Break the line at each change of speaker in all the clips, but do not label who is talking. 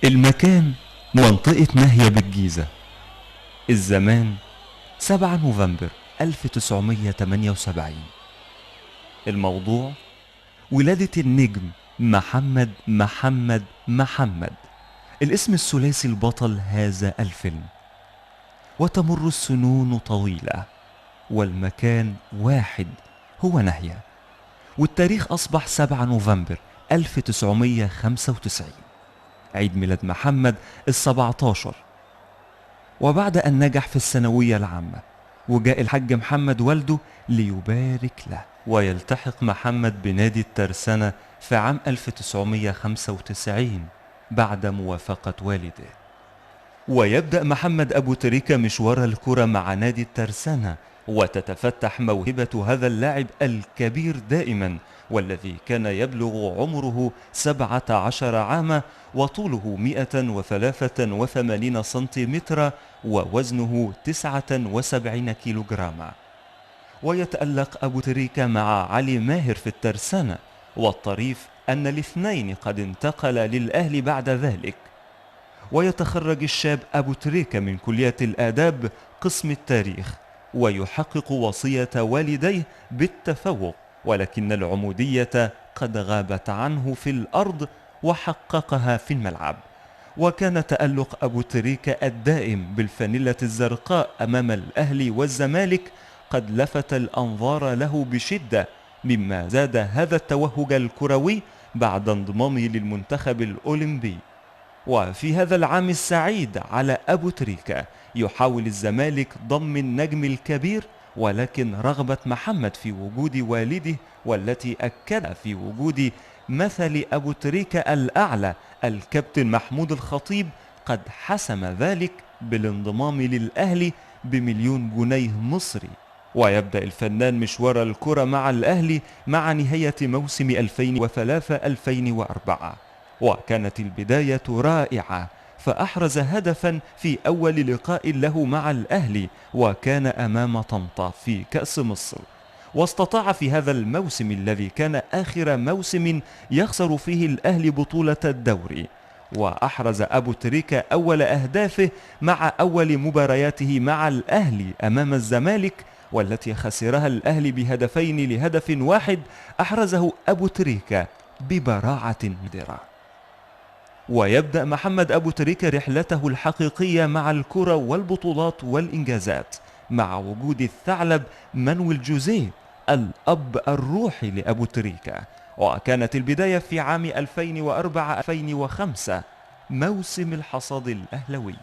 المكان منطقة ناهية بالجيزة. الزمان 7 نوفمبر 1978. الموضوع ولادة النجم محمد محمد محمد، الاسم الثلاثي البطل هذا الفيلم. وتمر السنون طويلة والمكان واحد هو ناهية، والتاريخ أصبح 7 نوفمبر 1995، عيد ميلاد محمد ال17. وبعد أن نجح في الثانوية العامة، وجاء الحاج محمد والده ليبارك له، ويلتحق محمد بنادي الترسانة في عام 1995 بعد موافقة والده. ويبدأ محمد أبو تريكة مشوار الكرة مع نادي الترسانة، وتتفتح موهبة هذا اللاعب الكبير دائما، والذي كان يبلغ عمره 17 عاما وطوله 183 سنتيمتر ووزنه 79 كيلوغراما. ويتألق أبو تريكة مع علي ماهر في الترسانة، والطريف أن الاثنين قد انتقل للأهلي بعد ذلك. ويتخرج الشاب أبو تريكة من كلية الآداب قسم التاريخ، ويحقق وصية والديه بالتفوق، ولكن العمودية قد غابت عنه في الأرض وحققها في الملعب. وكان تألق أبو تريكة الدائم بالفانيلة الزرقاء أمام الأهلي والزمالك قد لفت الأنظار له بشدة، مما زاد هذا التوهج الكروي بعد انضمامه للمنتخب الأولمبي. وفي هذا العام السعيد على أبو تريكة يحاول الزمالك ضم النجم الكبير، ولكن رغبة محمد في وجود والده، والتي أكد في وجود مثل أبو تريكة الأعلى الكابتن محمود الخطيب، قد حسم ذلك بالانضمام للأهلي ب1,000,000 جنيه مصري. ويبدأ الفنان مشوار الكرة مع الأهلي مع نهاية موسم 2003-2004، وكانت البداية رائعة، فأحرز هدفا في أول لقاء له مع الأهلي، وكان أمام طنطا في كأس مصر. واستطاع في هذا الموسم الذي كان آخر موسم يخسر فيه الأهلي بطولة الدوري، وأحرز أبو تريكة أول أهدافه مع أول مبارياته مع الأهلي أمام الزمالك، والتي خسرها الأهلي بهدفين لهدف واحد أحرزه أبو تريكة ببراعة نادرة. ويبدأ محمد أبو تريكة رحلته الحقيقية مع الكرة والبطولات والإنجازات مع وجود الثعلب مانويل جوزيه الأب الروحي لأبو تريكة. وكانت البداية في عام 2004-2005 موسم الحصاد الأهلوي.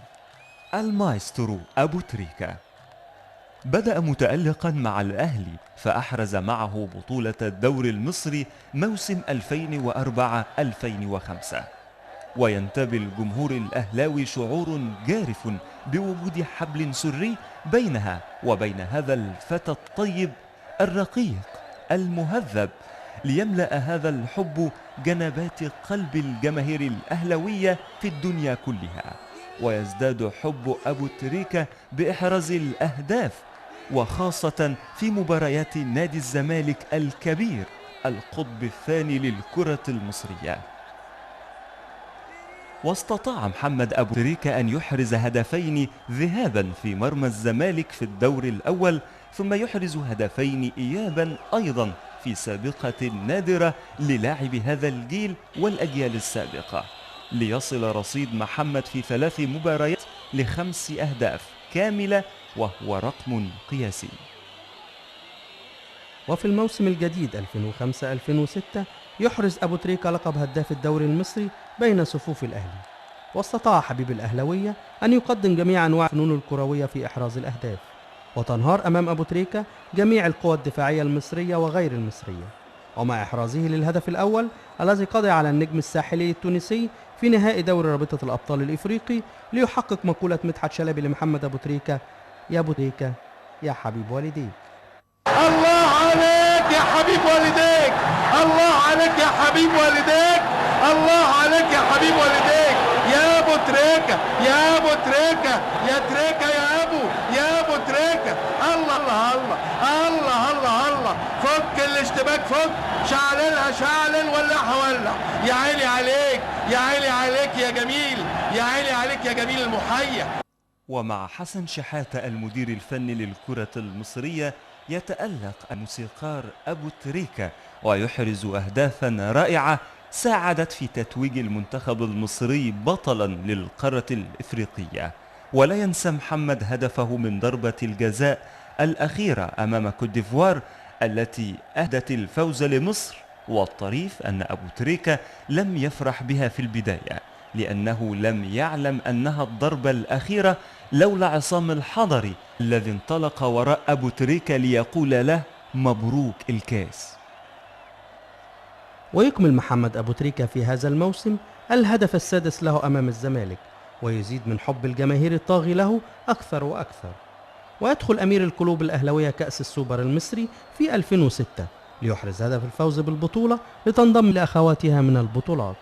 المايسترو أبو تريكة بدأ متألقا مع الأهلي، فأحرز معه بطولة الدوري المصري موسم 2004-2005. وينتابي الجمهور الأهلاوي شعور جارف بوجود حبل سري بينها وبين هذا الفتى الطيب الرقيق المهذب، ليملأ هذا الحب جنبات قلب الجماهير الأهلاوية في الدنيا كلها. ويزداد حب أبو تريكة بإحراز الأهداف، وخاصة في مباريات نادي الزمالك الكبير القطب الثاني للكرة المصرية. واستطاع محمد أبو تريكة أن يحرز هدفين ذهابا في مرمى الزمالك في الدور الأول، ثم يحرز هدفين إيابا أيضا في سابقة نادرة للاعب هذا الجيل والأجيال السابقة، ليصل رصيد محمد في 3 مباريات ل5 أهداف كاملة، وهو رقم قياسي.
وفي الموسم الجديد 2005-2006 يحرز أبو تريكة لقب هداف الدوري المصري بين صفوف الأهلي. واستطاع حبيب الأهلاوية أن يقدم جميع أنواع الفنون الكروية في إحراز الأهداف، وتنهار أمام أبو تريكة جميع القوى الدفاعية المصرية وغير المصرية. ومع إحرازه للهدف الأول الذي قضى على النجم الساحلي التونسي في نهائي دوري رابطة الأبطال الإفريقي، ليحقق مقولة مدحت شلبي لمحمد أبو تريكة: يا أبو تريكة يا حبيب والديك.
الله عليك يا حبيب والديك، الله عليك يا حبيب والديك، الله عليك يا حبيب والديك، يا أبو ابو تريكه، يا ابو تريكه، يا تريكه، يا ابو، يا ابو تريكه. الله الله الله الله الله، فك الاشتباك، فك، شعللها شعلل، ولعها ولع. يا عيني عليك، يا عيني عليك يا جميل، يا عيني عليك يا جميل المحيا.
ومع حسن شحاتة المدير الفني للكرة المصرية يتألق الموسيقار أبو تريكة ويحرز أهدافا رائعة ساعدت في تتويج المنتخب المصري بطلا للقارة الإفريقية. ولا ينسى محمد هدفه من ضربة الجزاء الأخيرة أمام كوت ديفوار التي أهدت الفوز لمصر. والطريف أن أبو تريكة لم يفرح بها في البداية لأنه لم يعلم أنها الضربة الأخيرة لولا عصام الحضري الذي انطلق وراء أبو تريكة ليقول له مبروك الكاس.
ويكمل محمد أبو تريكة في هذا الموسم الهدف السادس له أمام الزمالك، ويزيد من حب الجماهير الطاغي له أكثر وأكثر. ويدخل أمير القلوب الأهلوية كأس السوبر المصري في 2006 ليحرز هدف الفوز بالبطولة لتنضم لأخواتها من البطولات.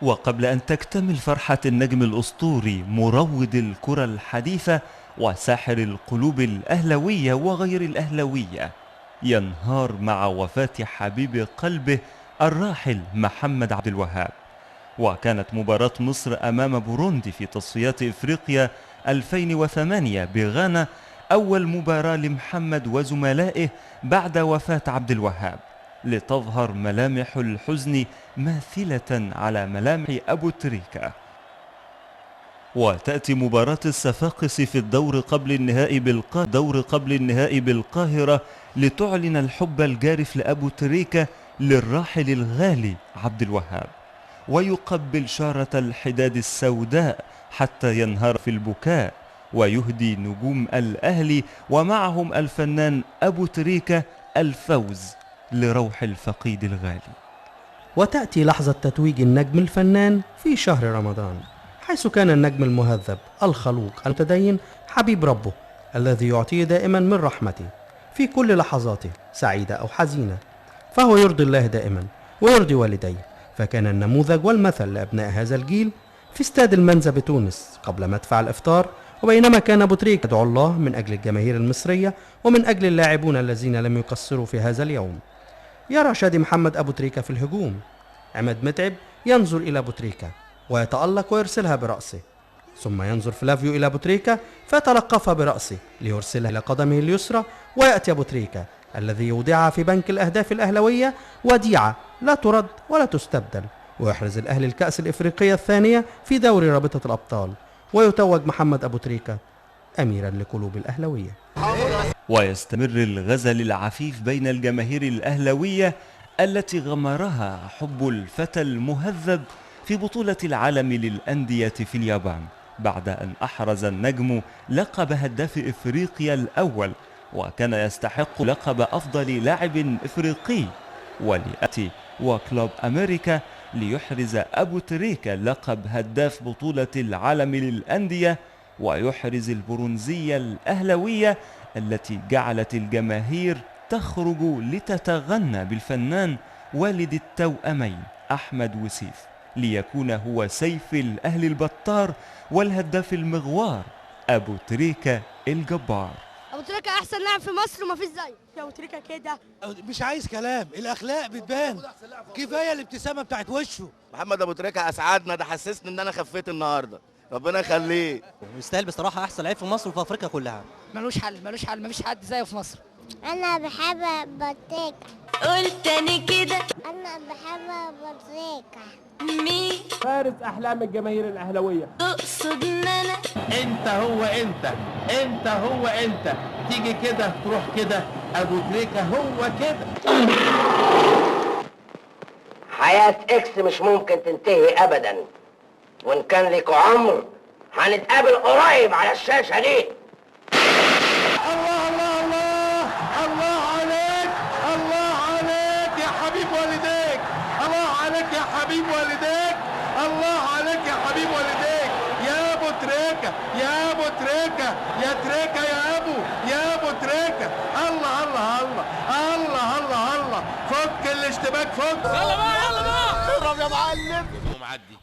وقبل أن تكتمل فرحة النجم الأسطوري مروض الكرة الحديثة وساحر القلوب الأهلوية وغير الأهلوية، ينهار مع وفاة حبيب قلبه الراحل محمد عبد الوهاب. وكانت مباراة مصر أمام بوروندي في تصفيات إفريقيا 2008 بغانا أول مباراة لمحمد وزملائه بعد وفاة عبد الوهاب، لتظهر ملامح الحزن ماثلة على ملامح أبو تريكة. وتأتي مباراة الصفاقس في الدور قبل النهائي بالقاهرة لتعلن الحب الجارف لأبو تريكة للراحل الغالي عبد الوهاب، ويقبل شارة الحداد السوداء حتى ينهار في البكاء، ويهدي نجوم الأهلي ومعهم الفنان أبو تريكة الفوز لروح الفقيد الغالي.
وتأتي لحظة تتويج النجم الفنان في شهر رمضان، حيث كان النجم المهذب الخلوق المتدين حبيب ربه الذي يعطيه دائما من رحمته في كل لحظاته سعيدة أو حزينة، فهو يرضي الله دائما ويرضي والديه، فكان النموذج والمثل لأبناء هذا الجيل في استاد المنزه بتونس قبل مدفع الإفطار. وبينما كان أبو تريكة يدعو الله من أجل الجماهير المصرية ومن أجل اللاعبون الذين لم يقصروا في هذا اليوم، يرى شادي محمد أبو تريكة في الهجوم، عماد متعب ينظر إلى أبو تريكة ويتألق ويرسلها برأسه، ثم ينظر فلافيو إلى أبو تريكة فيتلقفها برأسه ليرسلها إلى قدمه اليسرى، ويأتي أبو تريكة الذي يودعها في بنك الأهداف الأهلوية وديعة لا ترد ولا تستبدل، ويحرز الأهلي الكأس الإفريقية الثانية في دوري رابطة الأبطال، ويتوج محمد أبو تريكة أميرا لقلوب الأهلوية.
ويستمر الغزل العفيف بين الجماهير الأهلوية التي غمرها حب الفتى المهذب في بطولة العالم للأندية في اليابان، بعد أن أحرز النجم لقب هداف إفريقيا الأول، وكان يستحق لقب أفضل لاعب إفريقي، ولأتي وكلوب أمريكا ليحرز أبو تريكة لقب هداف بطولة العالم للأندية، ويحرز البرونزية الأهلوية التي جعلت الجماهير تخرج لتتغنى بالفنان والد التوأمين أحمد وسيف، ليكون هو سيف الأهل البطار والهداف المغوار أبو تريكة الجبار.
أبو تريكة أحسن لاعب في مصر وما فيش زيه.
أبو تريكة كده
مش عايز كلام، الأخلاق بتبان، كفاية الابتسامة بتاعت وشه.
محمد أبو تريكة أسعدنا، ده حسسني إن أنا خفيت النهارده، ربنا يخليه.
يستاهل بصراحة، أحسن لعيب في مصر وفي أفريقيا كلها.
ملوش حل، ملوش حل، مفيش حد زيه في مصر.
أنا بحب أبو تريكة.
قلت أنا كده.
أنا بحب أبو تريكة.
مين؟
فارس أحلام الجماهير الأهلاوية.
تقصد إن أنا؟
أنت هو أنت، أنت هو أنت، تيجي كده تروح كده، أبو تريكة هو كده.
حياة إكس مش ممكن تنتهي أبدا، وإن كان لك عمر هنتقابل قريب على الشاشة دي.
الله الله الله الله عليك، الله عليك يا حبيب والديك، الله عليك يا حبيب والديك، الله عليك يا حبيب والديك، يا أبو تريكه، يا ابو تريكه، يا تريكه، يا ابو، يا ابو تريكه. الله الله الله الله الله الله، فك الاشتباك، فك.
يلا بقى يلا بقى، اضرب يا معلم.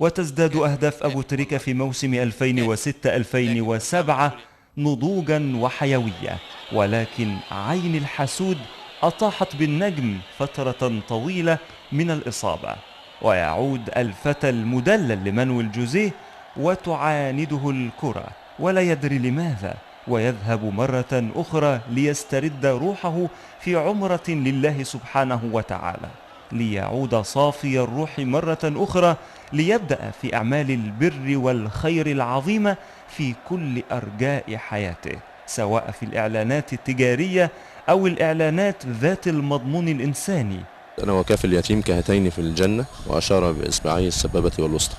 وتزداد أهداف أبو تريكة في موسم 2006-2007 نضوجا وحيوية، ولكن عين الحسود أطاحت بالنجم فترة طويلة من الإصابة، ويعود الفتى المدلل لمانويل جوزيه وتعانده الكرة ولا يدري لماذا، ويذهب مرة أخرى ليسترد روحه في عمرة لله سبحانه وتعالى، ليعود صافي الروح مرة أخرى ليبدأ في أعمال البر والخير العظيمة في كل أرجاء حياته، سواء في الإعلانات التجارية أو الإعلانات ذات المضمون الإنساني.
أنا وكافل اليتيم كهاتين في الجنة، وأشار بإصبعيه السبابة والوسطى.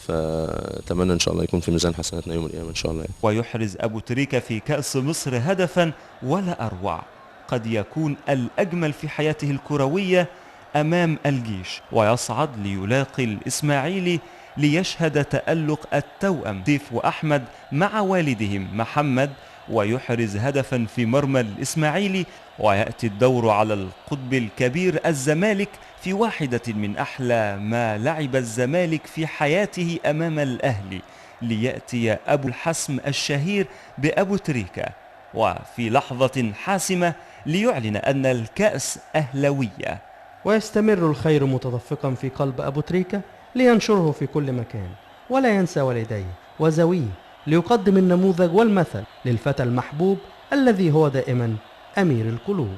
فأتمنى إن شاء الله يكون في ميزان حسناتنا يوم القيامة إن شاء الله يعني.
ويحرز أبو تريكة في كأس مصر هدفا ولا أروع، قد يكون الأجمل في حياته الكروية أمام الجيش، ويصعد ليلاقي الإسماعيلي ليشهد تألق التوأم سيف وأحمد مع والدهم محمد، ويحرز هدفا في مرمى الإسماعيلي. ويأتي الدور على القطب الكبير الزمالك في واحدة من أحلى ما لعب الزمالك في حياته أمام الأهلي، ليأتي أبو الحسم الشهير بأبو تريكة، وفي لحظة حاسمة ليعلن أن الكأس أهلوية.
ويستمر الخير متدفقا في قلب أبو تريكة لينشره في كل مكان، ولا ينسى والديه وزويه، ليقدم النموذج والمثل للفتى المحبوب الذي هو دائما أمير القلوب.